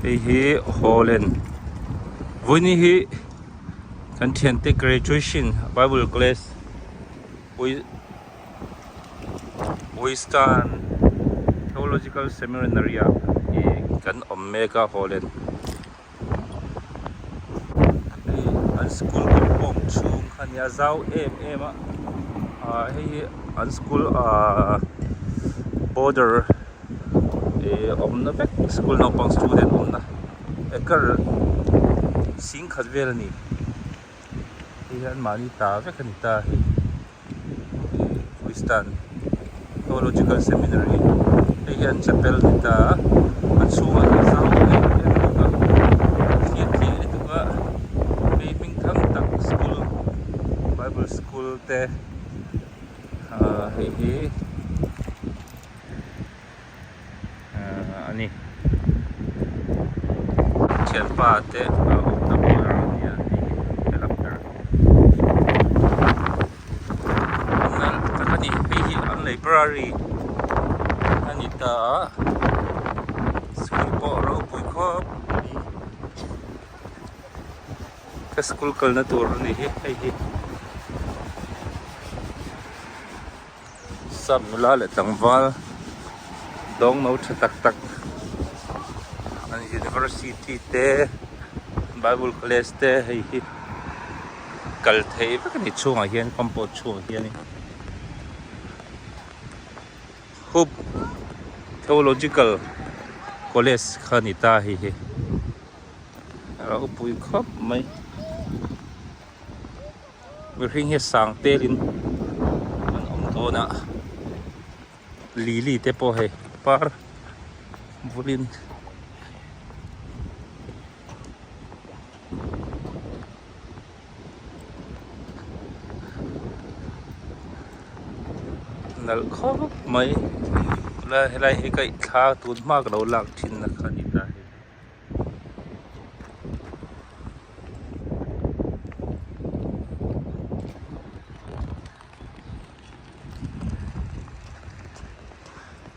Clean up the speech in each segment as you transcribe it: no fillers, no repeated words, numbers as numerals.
Hei hi Holland vawiin hi kan thiante graduation bible college Western Theological Seminary ah ih kan awm mek a Holland hei an school compound chhung kha ania zau em em a ah hei hi an school ah border ih awmna vek school naupang student awmna acre singkhat vel a ni hei hian mahni ta vek a ni ta hei ih Christian Theological Seminary hei hian chapel a ni ta a a chhungah hian zau em em bawk a thlir thih lutuk a hei hming thang tak school bible school te ah hei hi. Ahh a ni thianpa te a awmna bawr a nia hei hi helam ber nalh tak a ni hei hi an library a ni ta a school pawh ropui khawp mai ka school kalna tur a ni hi hei hi. Sap nula leh tlangval dawng no tha tak tak an university te bible college te hei hi kal theih vek a ni chhungah hian compound chhungah hianin hup theological college kha a ni ta hei hi a lo pui khawp mai. Mihring hi sang telin an awm dawn a lily te pawh hei par vulin nalh khawp mai helai hi ka thla tun hma ka lo lak thin na kha a ni ta hei.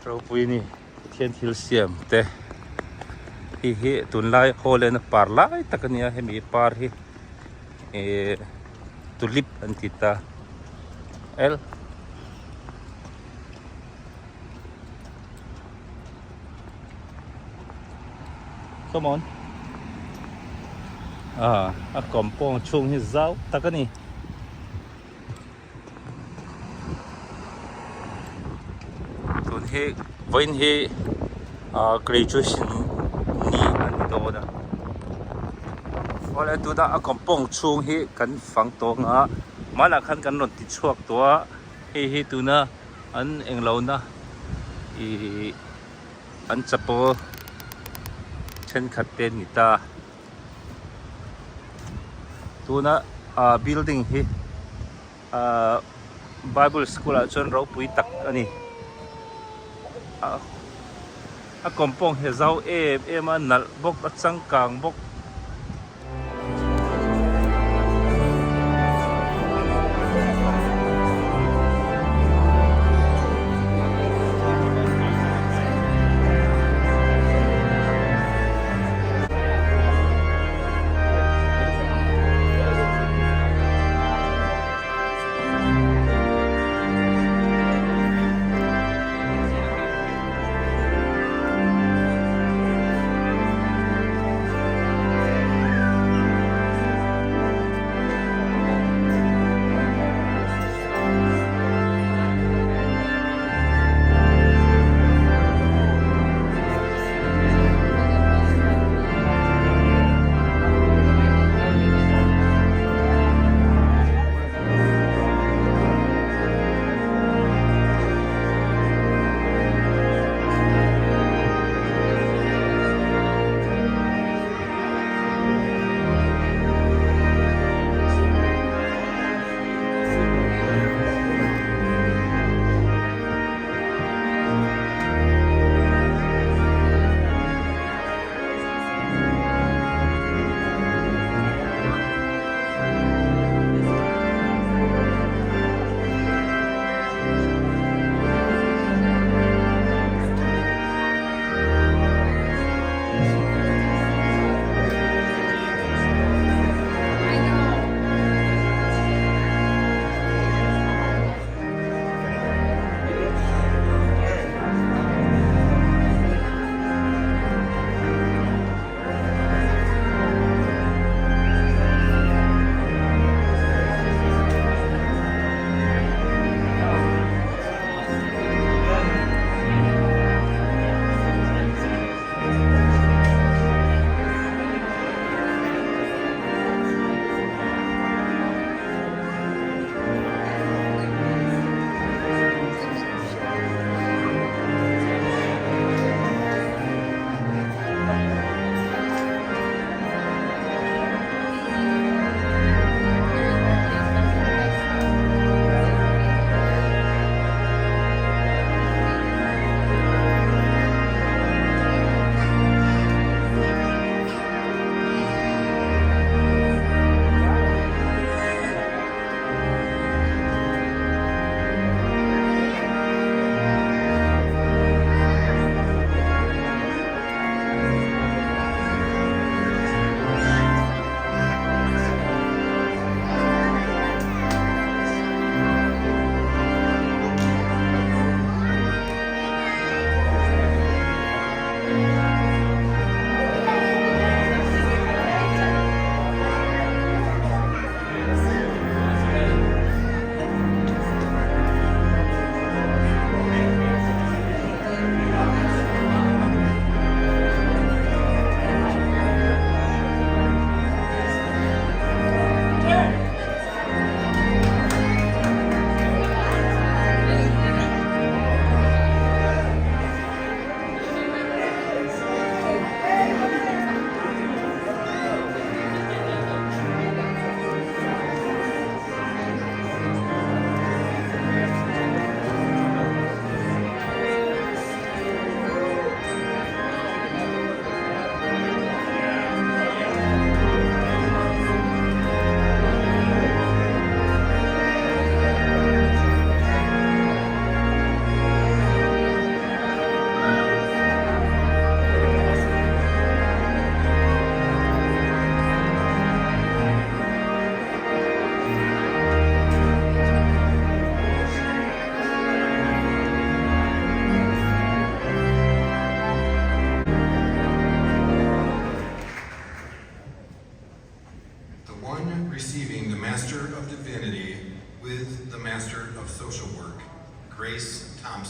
Ropui a ni Pathian thil siam te hei hi tunlai Holland a par lai tak a nia hemi par hi ihh tulip an ti ta el. Come on. Ah, a compound chhung hi zau tak a ni. Tun hi vawiin hi ah graduation ni a ni dawn a. Awle tunah a compound chhung hi kan fang tawng a, hmanah khan kan rawn ti chhuak tawh a, hei hi tuna an englo na ihh an chapo thenkhat te an ni ta tuna ah building hi ah bible school ah chuan ropui tak a ni a compound hi a zau em em a nalh bawk a changkang bawk.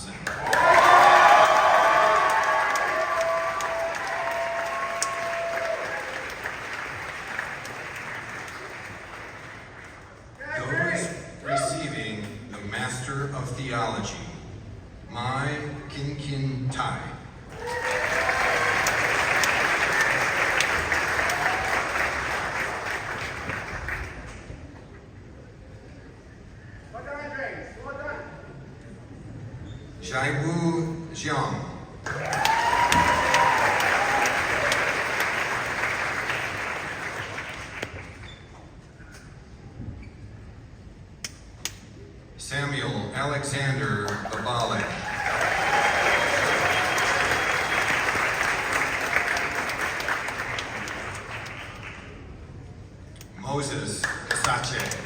Johnson. Those receiving the Master of Theology, Mai Kinkin Tai. Jaiwu Jiang. Samuel Alexander Babale. Moses Kasache.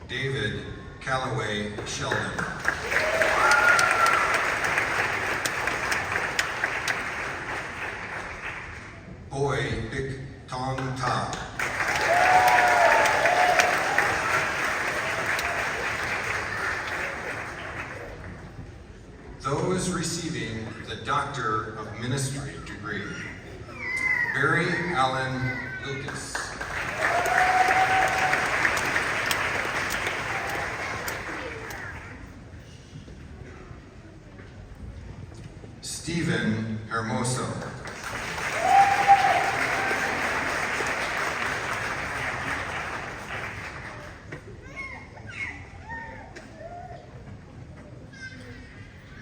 David Calloway Sheldon. Boy Bik Tong Ta. Those receiving the Doctor of Ministry degree. Barry Allen Lucas. Stephen Hermoso.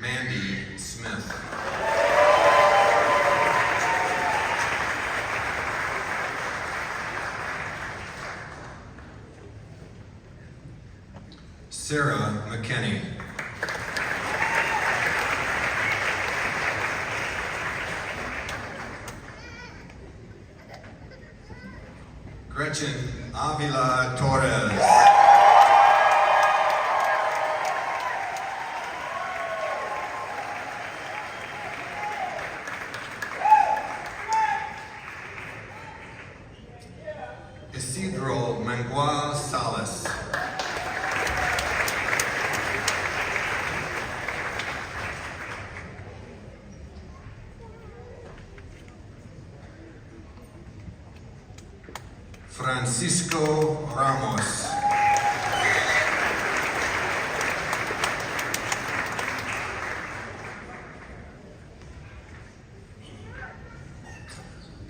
Mandy Smith. Sarah McKinney. Gretchen Avila Torres. Isidro Mangual Salas. Francisco Ramos.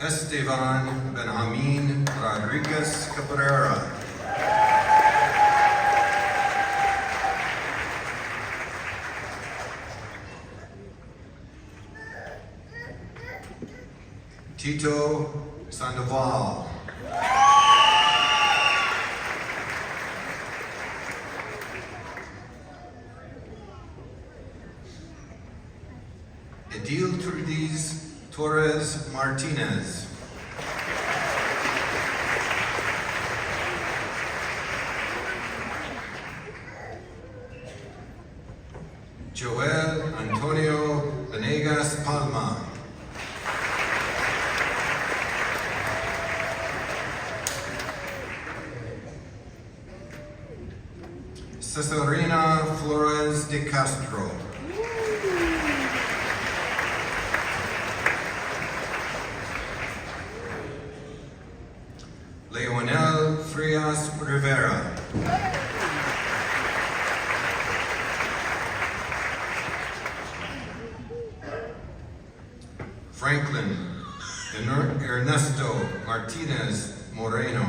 Esteban Benjamin Rodriguez Cabrera. Tito Sandoval. Edil Trudiz Torres Martinez. Joel Antonio Venegas Palma. Cesarina Flores de Castro. Leonel Frias Rivera. Franklin Ernesto Martinez Moreno.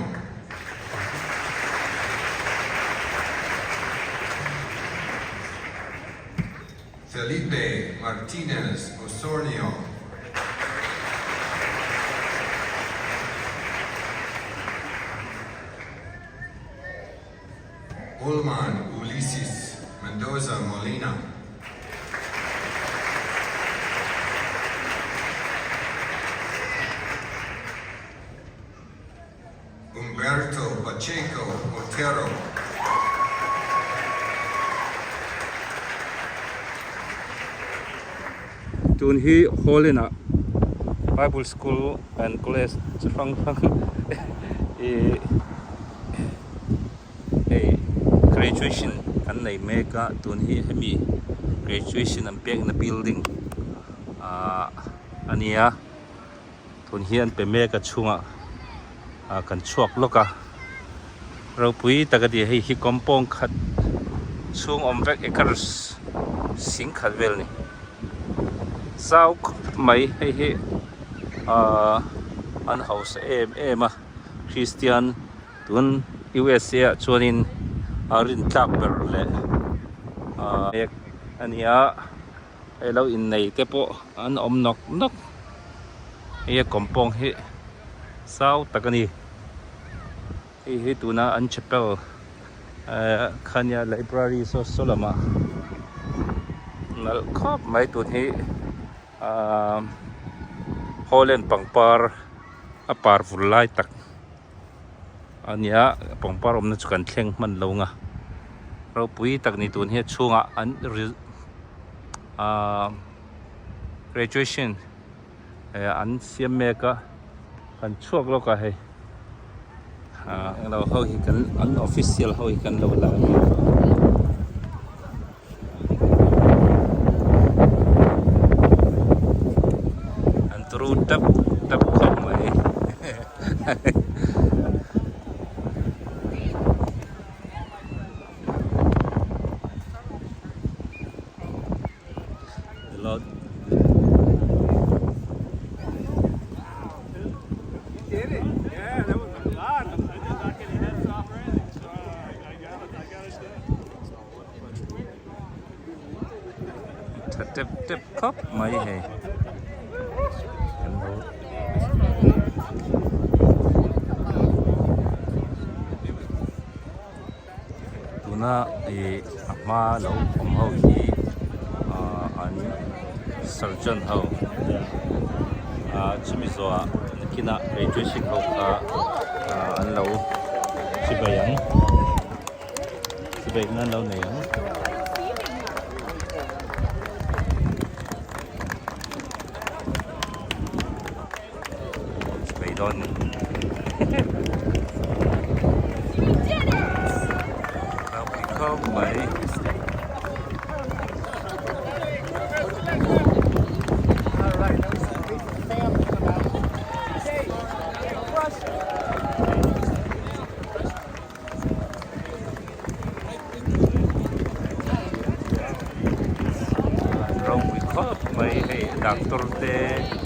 Felipe Martinez Osornio. Ulman Ulises Mendoza Molina. Humberto Pacheco Otero. Tun hi Holland ah. Bible School and College chi hrang hrang ih hei graduation an nei mek a tun hi hemi graduation an pekna building ahh a nia tun hi an pe mek a chhungah ah kan chhuak lawk a ropui tak a ni hei hi compound khat chhung awm vek acres sing khat vel a ni zau khawp mai hei hi ahh an hausa em em a Christian tun U_S_A ah chuanin a rintlak ber leh ahh mek a ni a. Hei lo innei te pawh an awm nawk nawk hei a compound hi zau tak a ni hei hi tuna an chapel eh kha nia library saw saw lamah nalh khawp mai tun hi ahh Holland pangpar a par vul lai tak a nia pangpar awmna chu kan thleng hman lo ang a ropui tak ni tun hi a chhungah an ahh graduation eh an siam mek a kan chhuak lawk a hei ahh englo ho hi kan an official ho hi kan lo la a ni. An turu tap tap khawp mai Tha tep tep khawp mai hei tuna ih a hma lo awm ho hi ah an surgeon ho ah chumi zawhah nakinah graduation ho kha ah an lo chibai ang. Chibeih nan lo nei ang. Chibeih dawn ni. Ropui khawp mai. Ropui khawp mai hei doctor te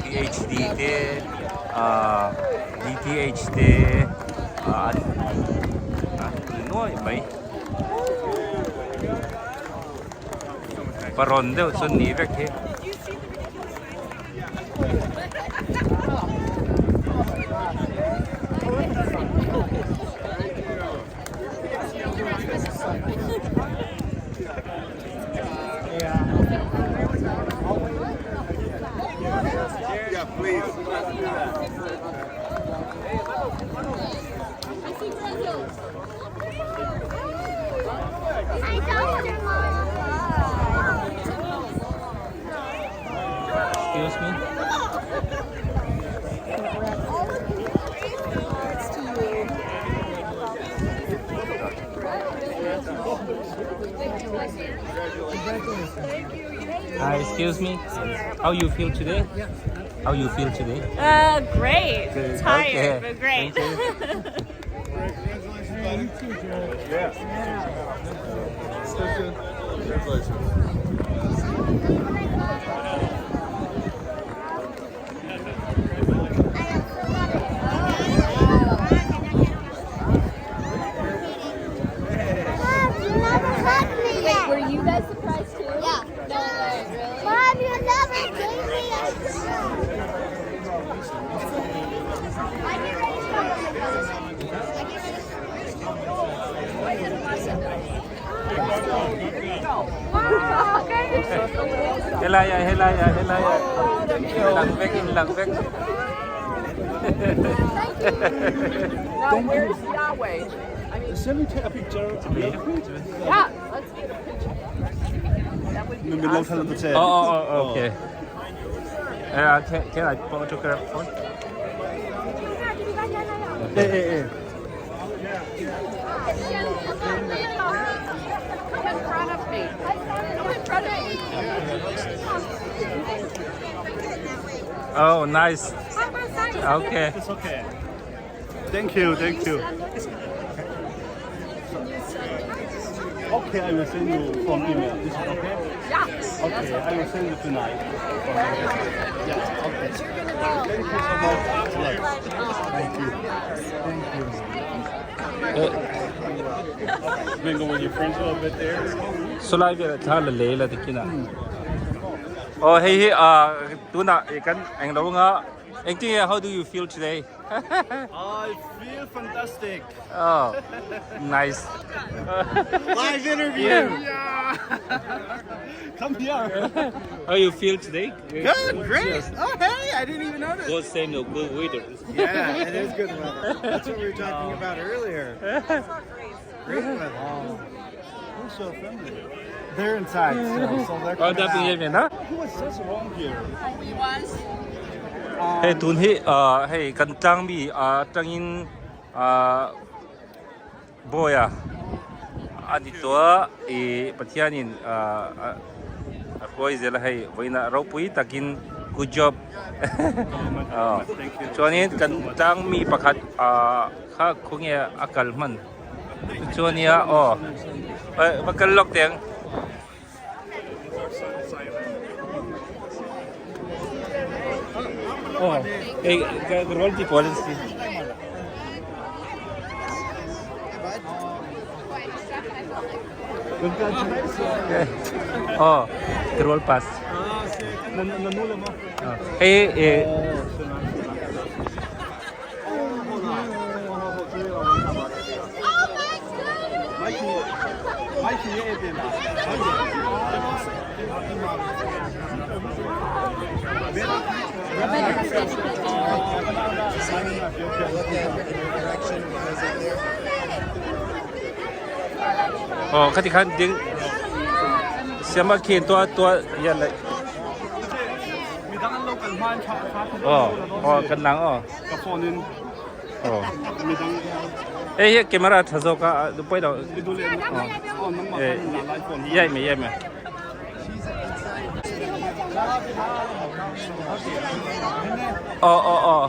PhD te ahh DTH te ah an an ti nuai mai parawn deuh chu an nih vek hi. Excuse me. Hi, excuse me. How you feel today? How you feel today? Uh, great. Good. Tired, Okay. but great. Thank you. Wait, were you guys surprised too? Yeah. No way, really? Mom, you never gave me a I get ready for I get ready Helai ah, helai ah, helai ah. Lang vek in lang vek. Now, where's Yahweh? I mean, Shall we take a picture? yeah, let's get a picture. That would be awesome. Oh, oh, oh, okay. Eh, can, can I photograph phone? Eh eh eh. Come in front of me. Come in front of me. Oh, nice. Okay. It's okay. Thank you, thank you. Okay, I will send you from email. Is it okay? Yeah. Okay, I will send you tonight. Yeah, okay. Thank you so much. Thank you. Thank you. Mingle with your friends a little bit there. Solai vel thla la le la tikina. Oh, hei hi ah tuna kan eng lo nga engtin nge how do you feel today? I feel fantastic. Oh, nice. Live interview. Yeah. Come here. How you feel today? Good, great. Oh, hey, I didn't even notice. Good same no good weather. Yeah, it is good weather. That's what we were talking about earlier. Great weather. Who's your family? They're inside still, so they're Oh, coming that out. be na? Who was just wrong here? Hei tun hi ah hei kan tlang mi ah tangin ah Bawia a ni tawh a ih Pathianin ah a hruai zel a hei vawiinah ropui takin good job aw chuanin kan tlang mi pakhat ah kha khawnge a kal hman chuania aw va kal lawk teh ang. Aw hei ka rawn ti kual si. Aw ka rawl pass. Hei eh. Aw khati khan ding siam a khen tua tua yan lai. Aw aw kan lang aw. Ka phone in Aw. midang Hei hi camera tha zawk a pawi lo. i duh leh aw nangmah Eh, khan la iPhone hi. Yai mai yai mai. Aw aw aw.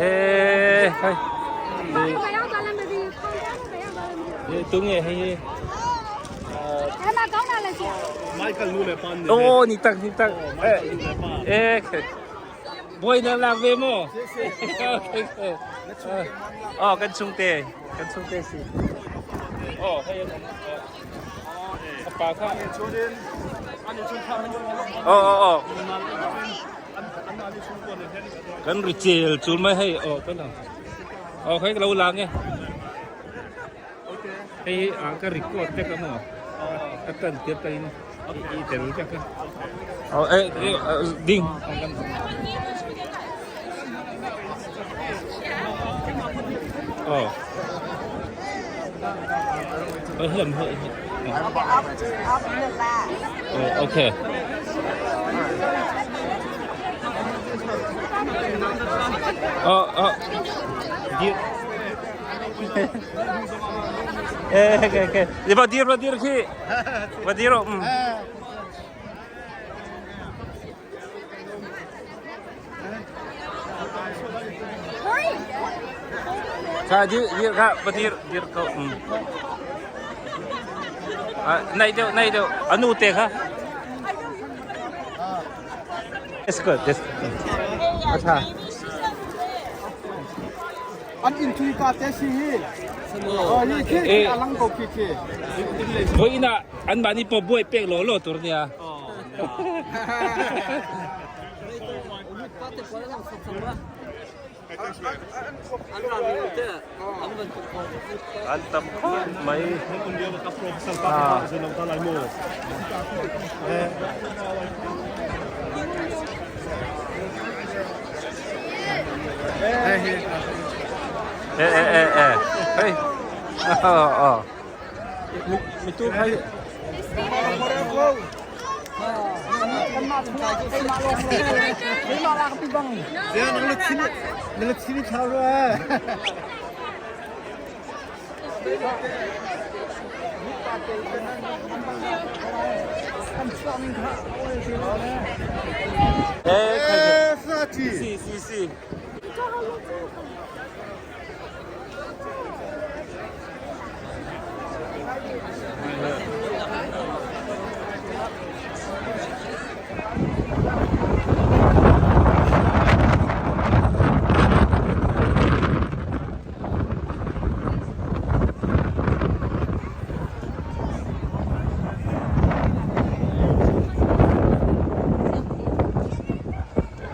Eh hei. Eh tu nge hei hi. Michael nu le pa ni. Aw ni tak ni tak. Eh eh. Buai na lak ve maw? Okay. Oh, kan chung te. Kan chung te si. Oh, hei an a pa kha. Oh, oh, oh. Kan ri chel chul mai hei. Oh, kan lang. Oh, hei lo lang e. Hei a ka record te ka mo. A kan tir ta in. I tel te ka. Oh, eh, ding. Oh. Ơi hầm hơi. Oh, okay. Oh, oh. Dir. Eh, okay, okay. Va dir, va dir khi. Va dir. Um. Kha dir, dir kha, va dir, dir ko. Um. Ah, nai deuh, nai deuh. Anu te kha. That's good. That's good. Atha. An in thui ka te si hi. Oh, hi khi khi a lang ko khi khi. Voi ina an mah ni pawh buai pek law law tur nia. An tam khawp mai. Ah. Eh eh eh eh. Hey. Oh oh. Mi tu khai. Eh, si si si.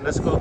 Let's go.